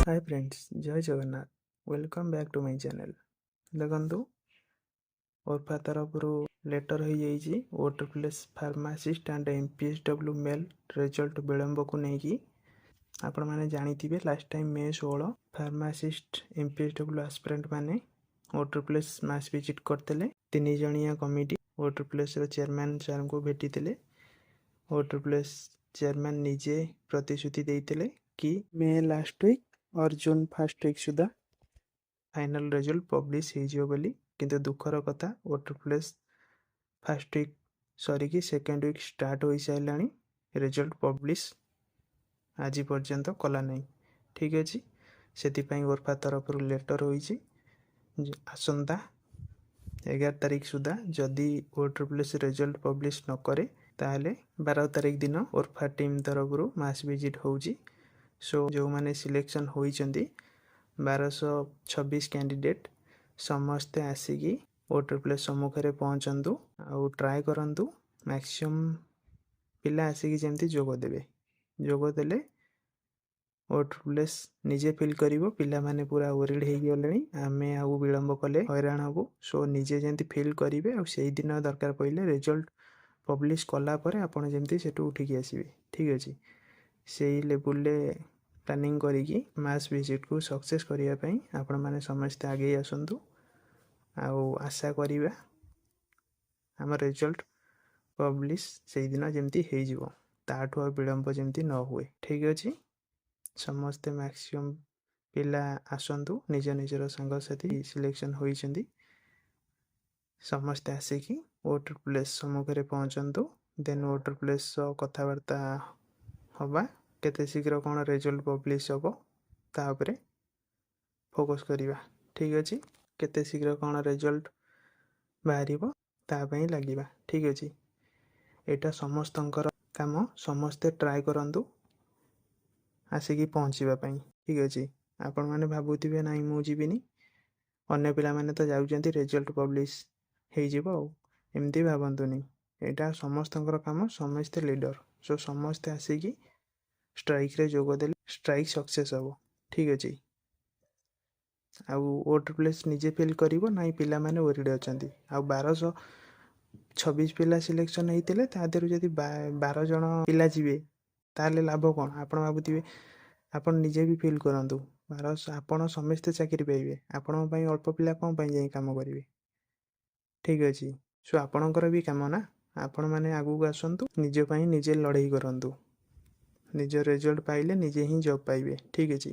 Hi friends, Jay Jagannath. Welcome back to my channel. ଦେଖନ୍ତୁ, ଓରଫା ତରଫରୁ letter ହୋଇଯାଇଛି ଓ triple S pharmacist and MPHW male result ବିଳମ୍ବକୁ ନେଇକି। ଆପଣମାନେ ଜାଣିଥିବେ, last time May 16 pharmacist, ଏମ୍ପିଏସ୍ଡବ୍ଲ୍ୟୁ aspirant ମାନେ ଓ ଟ୍ରିପଲ୍ ଏସ୍ ମାସ୍ visit କରିଥିଲେ। 3 ଜଣିଆ କମିଟି ଓ ଟ୍ରିପଲ୍ ଏସ୍ର ଚେୟାରମ୍ୟାନ୍ ସାର୍ଙ୍କୁ ଭେଟିଥିଲେ। ଓ ଟ୍ରିପଲ୍ ଏସ୍ ଚେୟାରମ୍ୟାନ୍ ନିଜେ ପ୍ରତିଶ୍ରୁତି ଦେଇଥିଲେ କି May last week or June first week ସୁଦ୍ଧା ଫାଇନାଲ୍ ରେଜଲ୍ଟ ପବ୍ଲିଶ ହେଇଯିବ ବୋଲି। କିନ୍ତୁ ଦୁଃଖର କଥା, ଓ ଟ୍ରିପଲ୍ ଏସ୍ ଫାର୍ଷ୍ଟ ୱିକ୍ ସରିକି ସେକେଣ୍ଡ ୱିକ୍ ଷ୍ଟାର୍ଟ ହୋଇସାରିଲାଣି, ରେଜଲ୍ଟ ପବ୍ଲିଶ ଆଜି ପର୍ଯ୍ୟନ୍ତ କଲା ନାହିଁ। ଠିକ୍ ଅଛି, ସେଥିପାଇଁ ଓରଫା ତରଫରୁ ଲେଟର୍ ହୋଇଛି, ଆସନ୍ତା 11 ତାରିଖ ସୁଦ୍ଧା ଯଦି ଓ ଟ୍ରିପଲ୍ ଏସ୍ ରେଜଲ୍ଟ ପବ୍ଲିଶ ନ କରେ, ତାହେଲେ 12 ତାରିଖ ଦିନ ଓରଫା ଟିମ୍ ତରଫରୁ ମାସ୍ ଭିଜିଟ୍ ହେଉଛି। ସୋ ଯେଉଁମାନେ ସିଲେକ୍ସନ୍ ହୋଇଛନ୍ତି, 1226 କ୍ୟାଣ୍ଡିଡେଟ୍, ସମସ୍ତେ ଆସିକି ଓ ଟ୍ରିପଲ୍ ଏସ୍ ସମ୍ମୁଖରେ ପହଞ୍ଚନ୍ତୁ ଆଉ ଟ୍ରାଏ କରନ୍ତୁ ମ୍ୟାକ୍ସିମମ୍ ପିଲା ଆସିକି ଯେମିତି ଯୋଗ ଦେବେ। ଯୋଗ ଦେଲେ ଓ ଟ୍ରିପଲ୍ ଏସ୍ ନିଜେ ଫିଲ୍ କରିବ, ପିଲାମାନେ ପୁରା ୱରିଡ୍ ହେଇଗଲେଣି, ଆମେ ଆଉ ବିଳମ୍ବ କଲେ ହଇରାଣ ହେବୁ। ସୋ ନିଜେ ଯେମିତି ଫିଲ୍ କରିବେ ଆଉ ସେଇଦିନ ଦରକାର ପଡ଼ିଲେ ରେଜଲ୍ଟ ପବ୍ଲିଶ କଲା ପରେ ଆପଣ ଯେମିତି ସେଠୁ ଉଠିକି ଆସିବେ। ଠିକ୍ ଅଛି, ସେଇ ଲେବୁଲରେ ପ୍ଲାନିଂ କରିକି ମାସ୍ ଭିଜିଟ୍କୁ ସକ୍ସେସ୍ କରିବା ପାଇଁ ଆପଣମାନେ ସମସ୍ତେ ଆଗେଇ ଆସନ୍ତୁ। ଆଉ ଆଶା କରିବା ଆମ ରେଜଲ୍ଟ ପବ୍ଲିଶ ସେଇଦିନ ଯେମିତି ହେଇଯିବ, ତାଠୁ ଆଉ ବିଳମ୍ବ ଯେମିତି ନ ହୁଏ। ଠିକ୍ ଅଛି, ସମସ୍ତେ ମ୍ୟାକ୍ସିମମ୍ ପିଲା ଆସନ୍ତୁ। ନିଜ ନିଜର ସାଙ୍ଗସାଥି ସିଲେକ୍ସନ୍ ହୋଇଛନ୍ତି, ସମସ୍ତେ ଆସିକି ଓ ଟ୍ରିପଲ୍ ଏସ୍ ସମ୍ମୁଖରେ ପହଞ୍ଚନ୍ତୁ। ଦେନ୍ ଓ ଟ୍ରିପଲ୍ ଏସ୍ ସହ କଥାବାର୍ତ୍ତା ହେବା, କେତେ ଶୀଘ୍ର କ'ଣ ରେଜଲ୍ଟ ପବ୍ଲିଶ ହେବ ତା ଉପରେ ଫୋକସ୍ କରିବା। ଠିକ୍ ଅଛି, କେତେ ଶୀଘ୍ର କ'ଣ ରେଜଲ୍ଟ ବାହାରିବ ତା ପାଇଁ ଲାଗିବା। ଠିକ୍ ଅଛି, ଏଇଟା ସମସ୍ତଙ୍କର କାମ। ସମସ୍ତେ ଟ୍ରାଏ କରନ୍ତୁ ଆସିକି ପହଞ୍ଚିବା ପାଇଁ। ଠିକ୍ ଅଛି, ଆପଣମାନେ ଭାବୁଥିବେ, ନାଇଁ ମୁଁ ଯିବିନି, ଅନ୍ୟ ପିଲାମାନେ ତ ଯାଉଛନ୍ତି, ରେଜଲ୍ଟ ପବ୍ଲିଶ ହେଇଯିବ ଆଉ, ଏମିତି ଭାବନ୍ତୁନି। ଏଇଟା ସମସ୍ତଙ୍କର କାମ, ସମସ୍ତେ ଲିଡ଼ର। ସୋ ସମସ୍ତେ ଆସିକି ଷ୍ଟ୍ରାଇକ୍ରେ ଯୋଗ ଦେଲେ ଷ୍ଟ୍ରାଇକ୍ ସକ୍ସେସ୍ ହେବ। ଠିକ୍ ଅଛି, ଆଉ ଓ ଟ୍ରିପଲ୍ ଏସ୍ ନିଜେ ଫିଲ୍ କରିବ, ନାଇଁ ପିଲାମାନେ ୱରିଡ୍ ଅଛନ୍ତି। ଆଉ 1226 ପିଲା ସିଲେକ୍ସନ୍ ହେଇଥିଲେ, ତା ଦେହରୁ ଯଦି 12 ଜଣ ପିଲା ଯିବେ, ତାହେଲେ ଲାଭ କ'ଣ? ଆପଣ ଭାବୁଥିବେ, ଆପଣ ନିଜେ ବି ଫିଲ୍ କରନ୍ତୁ। 1200, ଆପଣ ସମସ୍ତେ ଚାକିରି ପାଇବେ, ଆପଣଙ୍କ ପାଇଁ ଅଳ୍ପ ପିଲା କ'ଣ ପାଇଁ ଯାଇ କାମ କରିବେ? ଠିକ୍ ଅଛି, ସୋ ଆପଣଙ୍କର ବି କାମ ନା। ଆପଣମାନେ ଆଗକୁ ଆସନ୍ତୁ, ନିଜ ପାଇଁ ନିଜେ ଲଢ଼େଇ କରନ୍ତୁ। ନିଜ ରେଜଲ୍ଟ ପାଇଲେ ନିଜେ ହିଁ ଜବ୍ ପାଇବେ। ଠିକ୍ ଅଛି,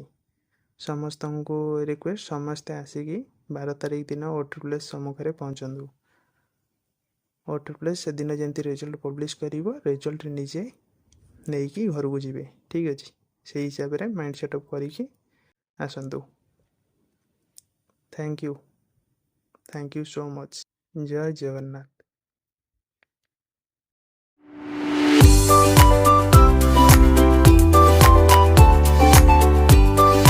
ସମସ୍ତଙ୍କୁ ରିକ୍ୱେଷ୍ଟ, ସମସ୍ତେ ଆସିକି 12 ତାରିଖ ଦିନ ଓ ଟ୍ରିପଲ୍ ଏସ୍ ସମ୍ମୁଖରେ ପହଞ୍ଚନ୍ତୁ। ଓ ଟ୍ରିପଲ୍ ଏସ୍ ସେଦିନ ଯେମିତି ରେଜଲ୍ଟ ପବ୍ଲିଶ କରିବ, ରେଜଲ୍ଟ ନିଜେ ନେଇକି ଘରକୁ ଯିବେ। ଠିକ୍ ଅଛି, ସେଇ ହିସାବରେ ମାଇଣ୍ଡ ସେଟଅପ୍ କରିକି ଆସନ୍ତୁ। Thank you, thank you so much. Jay Jagannath.